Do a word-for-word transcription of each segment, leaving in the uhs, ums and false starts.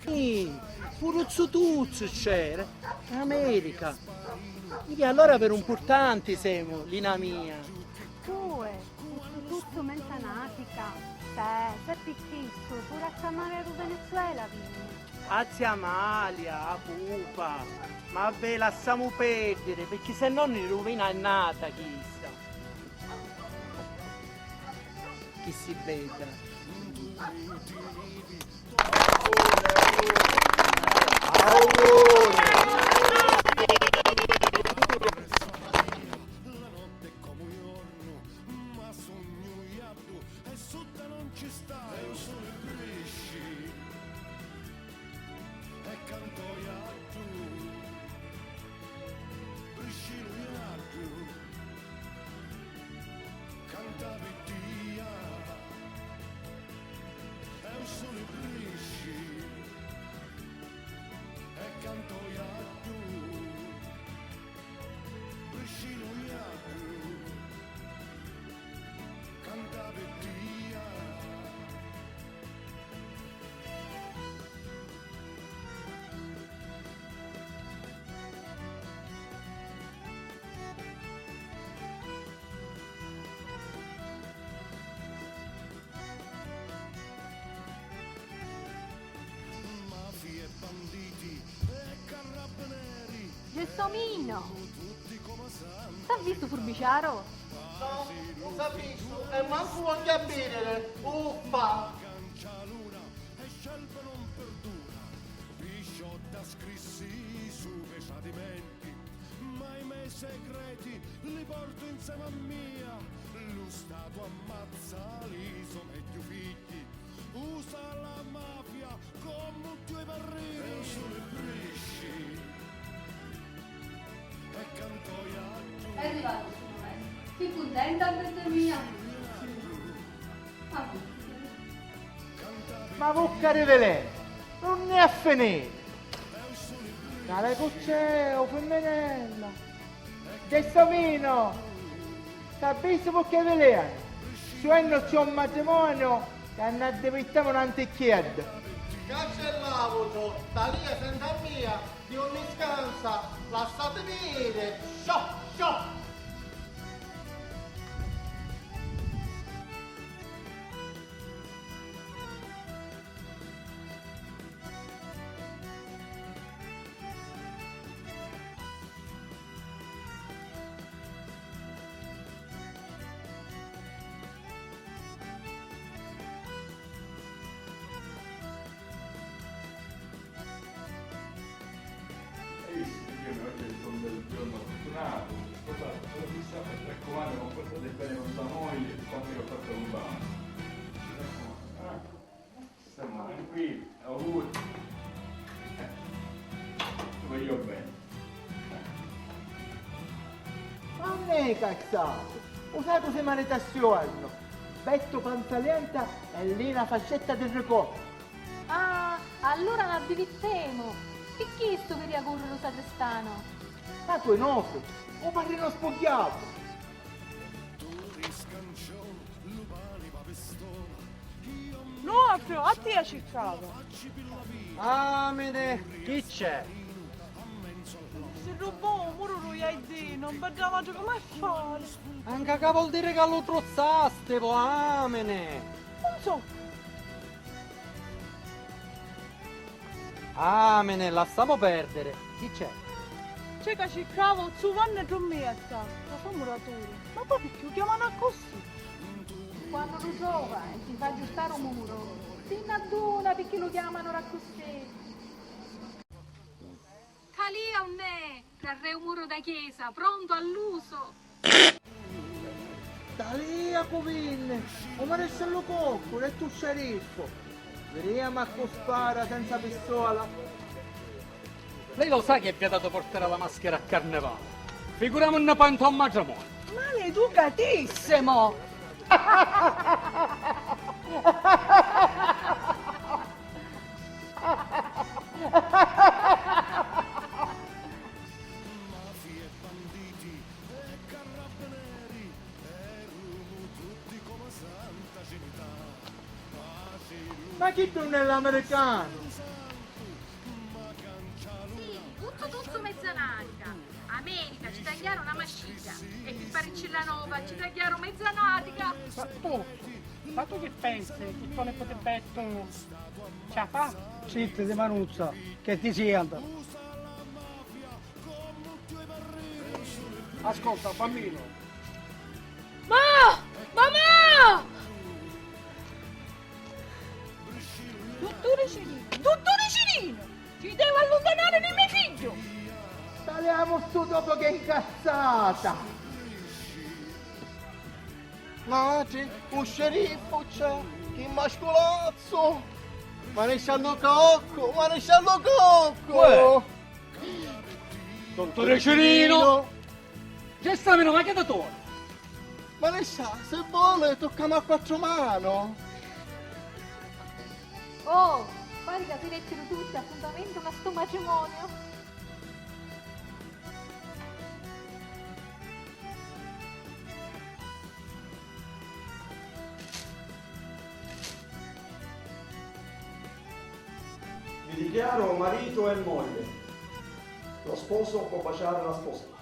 Ih, puru Zutuzzu c'era, in America. Ih, allora veru mpurtanti semu, Lina mia. Pure, Zutuzzu menza n'Africa. Seh, seh pi chistu, puru a zia Amalia dû Venezuela vinni. A zia Amalia, a pupa. Ma ve lassamu perdiri, picchì se no ni ruvina a nata chista. Chi si bedda. E canto iaddu, priscinu iaddu, canta pi tia, e u suli prisci, e canto iaddu, priscinu iaddu, canta pi tia. Mafia e banditi e carabinieri. Gelsomino! T'ha vistu furbiciaru? No, nun s'ha vistu e mancu vogghiu a vidiri, uffa! Cancia luna e scelva non perdura, pisciotta scrissi su pe tradimenti, ma i me secreti li portu insemi a mia, lu Statu ammazza li so megghiu figghi, usa la mafia comu dui parriri. E u suli prisci e canto iaddu. È arrivato il suo momento. Sei contenta, bella mia? Sì. Ah. Ma vucca di velenu, non è a finire. Cala cu c'è u fimminello. Gelsomino! T'ha vistu picchì velenu? Suennu c'è un matrimoniu ca n'addivittamu n'anticchieddu. Cancellavutu, Talia senta mia, di unni scansa, lassatimi iri, sciò, sciò! Hai visto che oggi è un bel giorno fortunato? Cosa, cosa chissà, mi raccomando, comportate bene con tua moglie quando vi ho fatto compagno. Mi raccomando, eh? Stiamo tranquilli, auguri. Eh, ti voglio bene. Ma non è cazzate, u sai cosa marita sti giorni? Bettu panza lenta e Lina fascetta di ricotta. Ah, allura n'addivittemu! Pi chistu viria curri lu sagristanu! Ma cu è novu? U parrinu spugghiatu! Nuatri, a tia circava. Amene, chi c'è? Si rubbò u muru dû jardinu, un beddu matri comu è fari? Anca ca vol diri ca lu truzzasti, po amene! Nun so. Amene, lassamu perdiri. Chi c'è? C'è ca circava u zu Vanni Trummetta, ca fa muraturi. Ma poi picchì u chiamanu accussì? Quannu lu trova e si fa aggiustari u muru, si n'adduna picchì lu chiamanu d'accussì. Talia unn'è? Tra re u muru dâ chiesa, prontu all'usu! Talia cu vinni, u maresciallu Cocculu e tu sceriffu. Viriamu a cu spara senza pistola. Lei lo sa che vi ha dato portare la maschera a carnevale? Figuramunni poi nto matrimonio. Maleducatissimo! Mafia e banditi e carabinieri, erumu tutti comu Santa Cimità. Chiddu nun è l'americanu! Sì, tuzzu tuzzu mezza natica. America ci tagghiaru na mascigghia e pi fariccilla nova ci tagghiaru mezza natica. Ma tu, ma tu chi pensi chi to niputi Bettu ci a fa? Zitti di manuzza, che ti sienta. Ascolta, bambino. Ma! Mamma! Dutturi Cirinu! Dutturi Cirinu! Ci devu alluntanari di me figghiu! Taliamu stu topu che incazzata! Matri, u sceriffu c'è! Chi masculazzu! Maresciallu Coccu! Maresciallu Coccu! Uè! Dutturi Cirinu! Gestaminu, ma che ti torna? Marescià, se vole, toccamu a quattro mano. Oh, pari ca si dettiru tutti appuntamento ca stu matrimonio. Vi dichiaro marito e moglie. Lo sposo può baciare la sposa.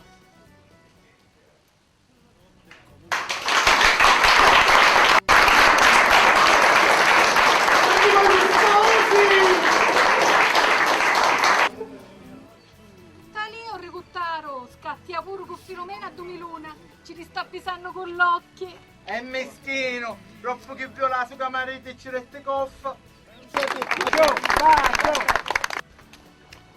Talì, o ricuttaru, scattia puru cu Filumena a dumiluna, ci li sta pisannu cu l'occhi. È mischinu, troppu chi viola la suca mariti ci retti coffa.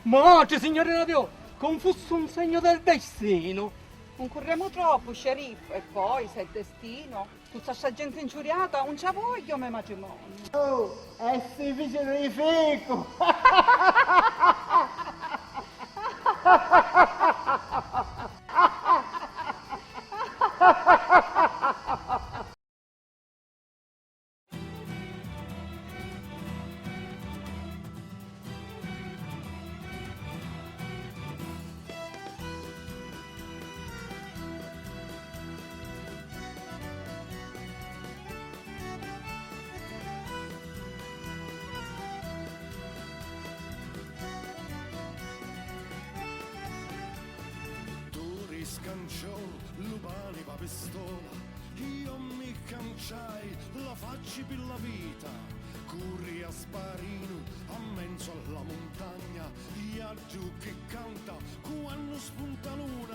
Matri, signorina Dio, che un fussi un segno del destino. Nun curremu troppu, sceriffo, e poi, s'è destino, tutta sta genti inciuriata, un ci a vogghiu me matrimoniu. Oh, e si fici di ficu! Tu riscanciò lu pani pâ pistola, io mi canciai la facci pi la vita. Curri a sbarinu a menzu a la muntagna, iaddu chi canta quannu spunta l'una.